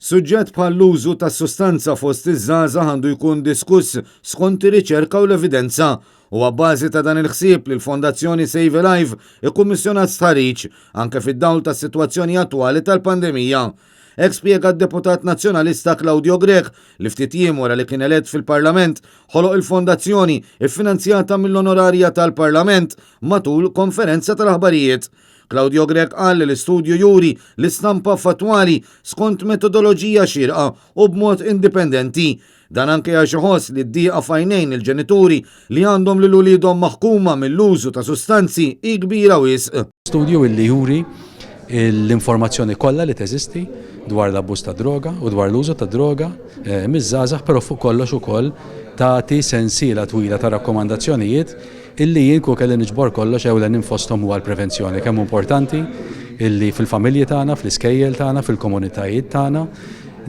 Suġġett bħall-użu tas-sustanza fost iż-żgħażagħ għandu jkun diskuss skont ir-riċerka u l-evidenza. Huwa abbażi ta' dan il-ħsieb li l-Fondazzjoni Save a Life ikkummissjonat stħarriġ, anke fid-dawl tas-sitwazzjoni attwali tal-pandemija. Hekk spjega d-deputat Nazzjonalista Claudio Grech li ftit jiem wara li kien elett fil-Parlament ħoloq il-fondazzjoni iffinanzjata mill-onorarja tal-Parlament matul konferenza tal-aħbarijiet. Claudio Grech qal li l-istudju juri l-istampa fattwali skont metodoloġija xierqa u b'mod indipendenti. Dan anke għax iħoss li d-dieqa f'għajnejn il-ġenituri li għandhom lil uliedhom maħkuma mill-użu ta' sustanzi hi kbira wisq. Studju illi juri l-informazzjoni kollha li teżisti dwar l-abbuż tad-droga u dwar l-użu tad-droga miż-żgħażagħ, però fuq kollox ukoll tagħti sensiela twila ta' rakkomandazzjonijiet Illi jien kieku kelli niġbor kollox ewlenin fosthom huwa l-prevenzjoni, kemm hu importanti illi fil-familji tagħna, fl-iskejjel tagħna, fil-komunitajiet tagħna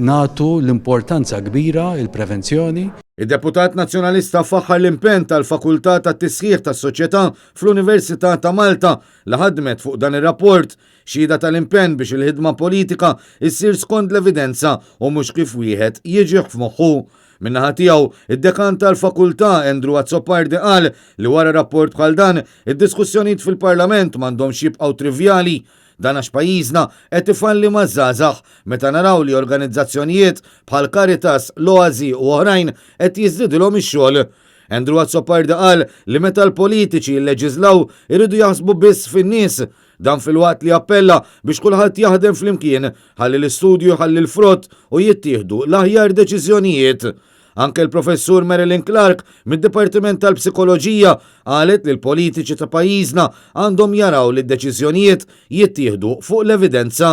nagħtu l-importanza kbira il-prevenzjoni. Id-deputat Nazzjonalista faħħar l-impenn tal-Fakultà tat-Tisħiħ tas-Soċjetà fl-Università ta' Malta li ħadmet fuq dan ir-rapport, xhieda tal-impenn biex il-ħidma politika ssir skont l-evidenza u mhux kif wieħed jiġih f'moħħu. Min-naħa tiegħu, id-Dekan tal-Fakultà Andrew Azzopardi qal li wara rapport bħal dan, id-diskussjonijiet fil-Parlament m'għandhomx jibqgħu trivjali. Dan għax pajjiżna qed ifalli maż-żgħażagħ meta naraw li organizzazzjonijiet bħal Caritas, l-Oasi u oħrajn qed jiżdidilhom ix-xogħol. Andrew Azzopardi qal li meta l-politiċi jilleġiżlaw iridu jaħsbu biss fin-nies. Dan filwaqt li appella biex kulħadd jaħdem flimkien ħalli l-istudju jħalli l-frott u jittieħdu l-aħjar deċiżjonijiet. Anke l-Professur Marilyn Clark mid-Dipartiment tal-Psikoloġija qalet li l-politiċi ta' pajjiżna għandhom jaraw li d-deċiżjonijiet jittieħdu fuq l-evidenza.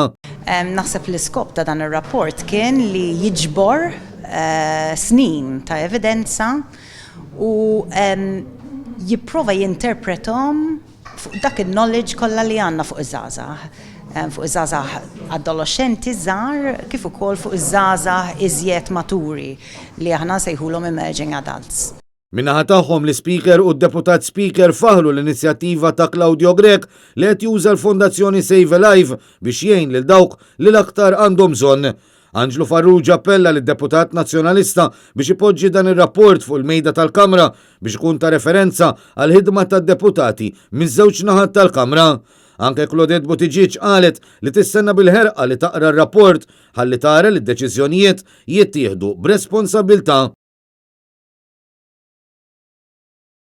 Naħseb l-iskop ta' dan ir-rapport kien li jiġbor snin ta' evidenza u jipprova jinterprethom fuq dak il-knowledge kollha li għandna fuq iż-żgħażagħ, fuq iż-żgħażagħ adoloxxenti żgħar kif ukoll fuq iż-żgħażagħ iżjed maturi li aħna nsejħulhom emerging adults. Min-naħa tagħhom l-Ispeaker u d-Deputat Speaker faħħru l-inizjattiva ta' Claudio Grech li qed juża l-Fondazzjoni Save a Life biex jgħin lil dawk li l-aktar għandhom bżonn. Anġlu Farrugia appella lid-deputat Nazzjonalista biex ipoġġi dan ir-rapport fuq il-mejda tal-Kamra biex ikun ta' referenza għall-ħidma tad-deputati miż-żewġ naħat tal-Kamra. Anke Claudette Buttigieg qalet li tistenna bil-ħerqa li taqra r-rapport ħalli tara li d-deċiżjonijiet jittieħdu b'responsabbiltà.